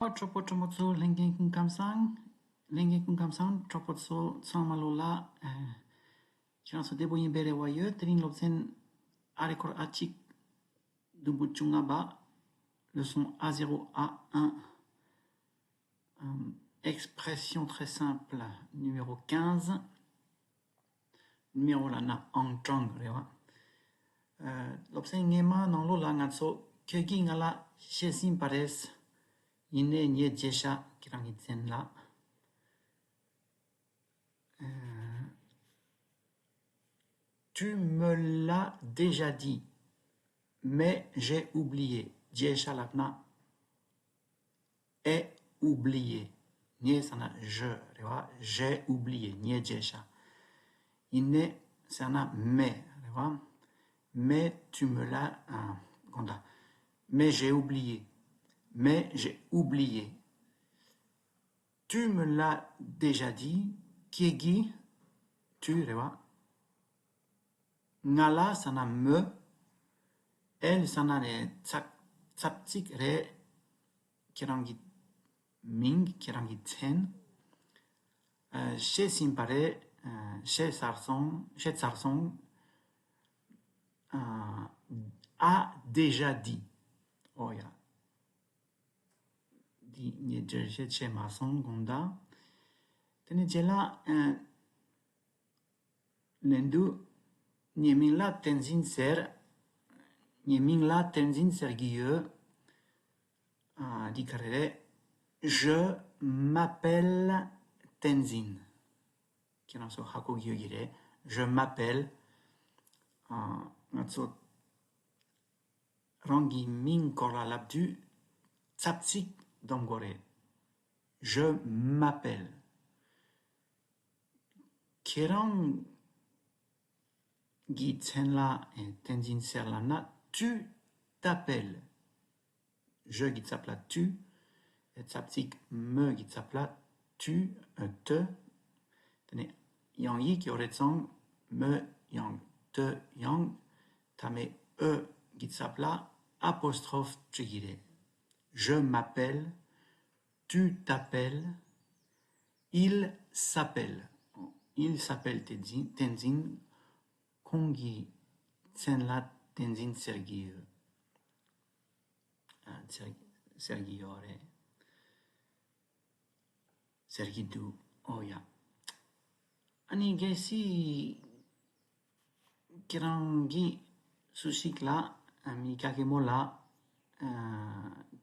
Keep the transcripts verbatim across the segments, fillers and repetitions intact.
ཨོ། གྲོགས་པོ་གྲོགས་མོ་ཚོ། ལྷན་རྒྱས་སྐུ་ཁམས་བཟང་། ལྷན་རྒྱས་སྐུ་ཁམས་བཟང་། གྲོགས་པོ་ཚོ་ཚང་མ་ལོ་ལ། ཨ། ཁྱེད་རང་ཚོ་བདེ་པོ་ཡིན་པའི་རེ་བ་ཡོད། དེ་རིང་སློབ་ཚན་ཨ་རེ་སྐོར་ཨ་གཅིག་དུམ་བུ་བཅོ་ལྔ་པ། Leçon A zéro A un. Euh, expression très simple, numéro quinze. Numéro ལབ་ན་ཨང་གྲངས་རེད་བ། ཨ། སློབ་ཚན་སྔོན་མ་ནང་ལོགས་ལ་ང་ཚོ་ཁྱོད་ཀྱིས་ང་ལ་བཤད་ཟིན་པ་རེད། ཡིན་ནའི་ངས་བརྗེད་ཤག་ཁྱེད་རང་གི་མཚན་ལ། ཨ། Tu me l'as déjà dit, mais j'ai oublié. བརྗེད་ཤག་ལབ་ན། Ai oublié. ངས་ཟེར་ན་je རེད་བ། J'ai oublié. ངས་བརྗེད་ཤག་ཡིན་ནའི་ཟེར་ན་mais རེད་བ། Mais tu me l'as, ཨ། དགོངས་དག Mais j'ai oublié. Mais j'ai oublié. Tu me l'as déjà dit. ཁྱེད་ཀྱིས། Tu རེད་བ། ང་ལ་ཟེར་ན་me། Elle ཟེར་ན་ནི་ཚབ་ཚབ་ཚིག་རེད། ཁྱེད་རང་གི་མིང་། ཁྱེད་རང་གི་མཚན། ཨ། བཤད་ཟིན་པ་རེད། ཨ། བཤད་ཚར་སོང་། བཤད་ཚར་སོང་། ཨ། A déjà dit. ཨོ་ཡ། འདི་ངས་འགྲེལ་བཤད་བྱས་མ་སོང་། དགོངས་དག་དེ་ནས་རྗེས་ལ། ཨ། ལན་དུ། ངའི་མིང་ལ་བསྟན་འཛིན་ཟེར། ངའི་མིང་ལ་བསྟན་འཛིན་ཟེར་གྱི་ཡོད། ཨ། འདི་ག་རེ་རེད། Je m'appelle Tenzin. ཁྱེད་རང་ཚོ་ཧ་གོ་གི་ཡོད་ཀྱི་རེད། Je m'appelle. ཨ། ང་ཚོ་རང་གི་མིང་སྐོར་ལ་ལབ་དུས་ཚབ་ཚིག་སྡོམ་དགོས་རེད། Je m'appelle. ཁྱེད་རང་གི་མཚན་ལ། ཨེ། བསྟན་འཛིན་ཟེར་ལབ་ན། Tu t'appelles. Je གི་ཚབ་ལ་tu། ཨེ། ཚབ་ཚིག་me གི་ཚབ་ལ་tu། ཨེ། Te. དེ་ནས་དབྱངས་ཡིག་ཡོད་རེད་ཙང་། me ཡང་te ཡང་། མཐའ་མའི་e གི་ཚབ་ལ་apostrophe བྲིས་ཀྱི་རེད། Je m'appelle. Tu t'appelles. Il s'appelle. Il s'appelle Tenzin. Tenzin. ཁོང་གི་མཚན་ལ་བསྟན་འཛིན་ཟེར་གྱི་ཡོད། ཨ། ཟེར་ཟེར་གྱི་ཡོད་རེད། ཟེར་གྱི་འདུག་ཨོ་ཡ། ཨ་ནི་གལ་སྲིད་ཁྱེད་རང་གིས་སུ་ཞིག་ལ། ཨ། མི་ག་གེ་མོ་ལ། ཨ།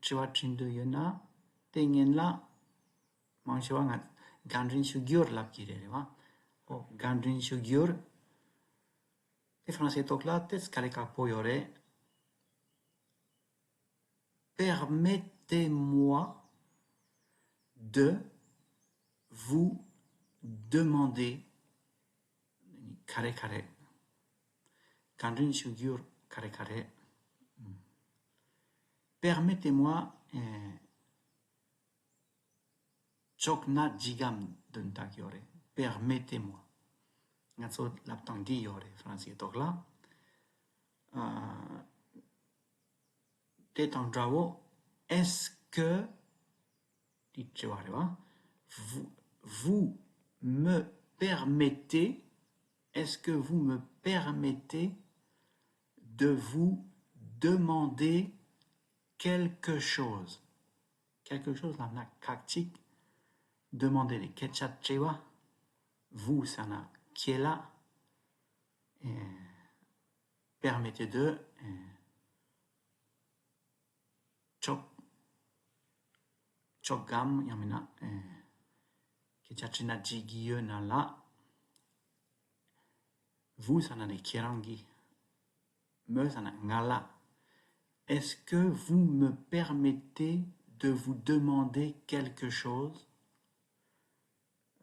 དྲི་བ་དྲི་འདོད་ཡོད་ན། དེ་སྔོན་ལ་མང་ཆེ་བ་ང་བཀའ་འདྲི་ཞུ་རྒྱུར་ལབ་ཀྱི་རེད། རེད་བ། ཨོ། བཀའ་འདྲི་ཞུ་རྒྱུར། དེ་ཧྥ་རན་སིའི་ཐོག་ལ་དེ་དཀའ་ལས་ཁག་པོ་ཡོད་རེད། Permettez-moi de vous demander. ག་རེ་ག་རེ། བཀའ་འདྲི་ཞུ་རྒྱུར་ག་རེ་ག་རེ། Permettez-moi. ཨེ། ཆོག་ན་ཇི་གམ་དོན་དག་ཡོད་རེད། Permettez-moi. ང་ཚོ་ལབ་སྟངས་འདི་ཡོད་རེད་ཧྥ་རན་སིའི་ཐོག་ལ། ཨ། དེ་དང་འདྲ་བོ། Est-ce que འདི་དྲི་བ་རེད་བ། Vous, vous me permettez, est-ce que vous me permettez de vous demander quelque chose? Quelque chose ལབ་ན་ཁག་ཅིག demander ནི་སྐད་ཆ་དྲི་བ། Vous ཟེར་ན་ཁྱེད་ལ། ཨེ། Permettez de. ཨེ། ཆོག་ཆོག་གམ། ཡང་མིན་ན། ཨེ། སྐད་ཆ་དྲིས་ན་འགྲིག་གི་ཡོད་ན་ལ། Vous ཟེར་ན་ནི་ཁྱེད་རང་གིས། Me ཟེར་ན་ང་ལ། Est-ce que vous me permettez de vous demander quelque chose?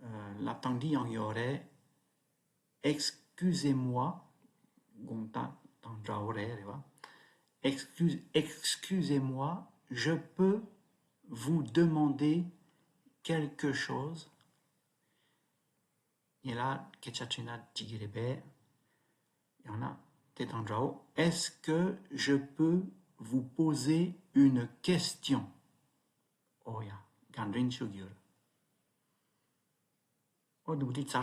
ཨ། ལབ་སྟངས་འདི་ཡང་ཡོད་རེད། Excusez-moi. དགོངས་དག་དང་འདྲ་བོ་རེད། རེད་བ། Excuse, excusez-moi, je peux vous demander quelque chose? ངེད་ལ་སྐད་ཆ་དྲིས་ན་འགྲིག་གི་རེད་པས། ཡང་ན་དེ་དང་འདྲ་བོ། Est-ce que je peux vous poser une question? ཨོ་ཡ། རྒྱང་འཕྲིན་ཤུགས་ཡོད། ཨོ་འདུག་དེ་ཚ།